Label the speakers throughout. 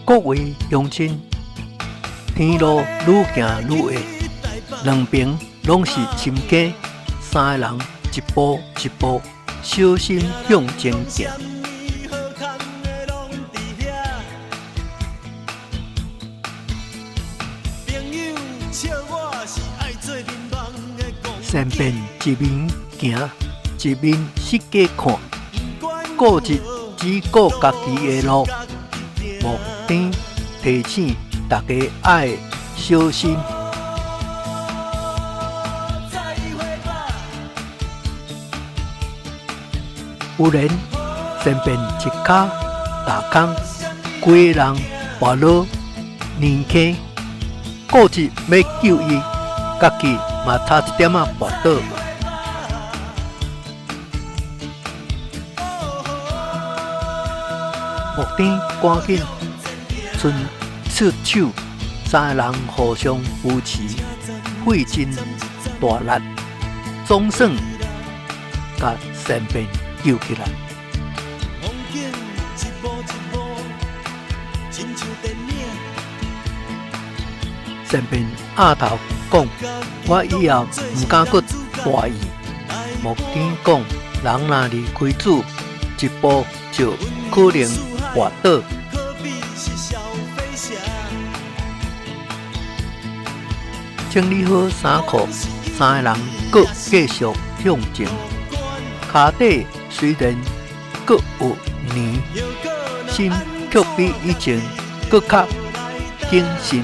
Speaker 1: 各位鄉親，天路愈行愈遠，兩邊攏是深坑，三个人一步一步小心向前行。善變一面行，一面四界看，顧日只顧家己的路。木天提醒大家愛小心。有然善變一跤踏空，規个人跋落泥坑，顧日欲救伊，家己嘛差一點仔跋倒。木天趕緊伸出手，三个人互相扶持，費真大力，總算共善變救起來。善變額頭講：我以後毋敢閣大意。木天講：人若離開主一步，就可能跋倒。整理好衫褲，三个人閣繼續向前。跤底雖然閣有泥，心卻比以前閣較謹慎。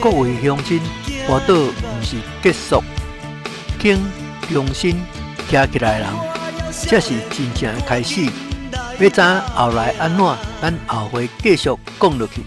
Speaker 1: 各位鄉親，跋倒毋是結束，肯重新徛起來的人，才是真正的開始。欲知後來按怎，咱後回繼續講落去。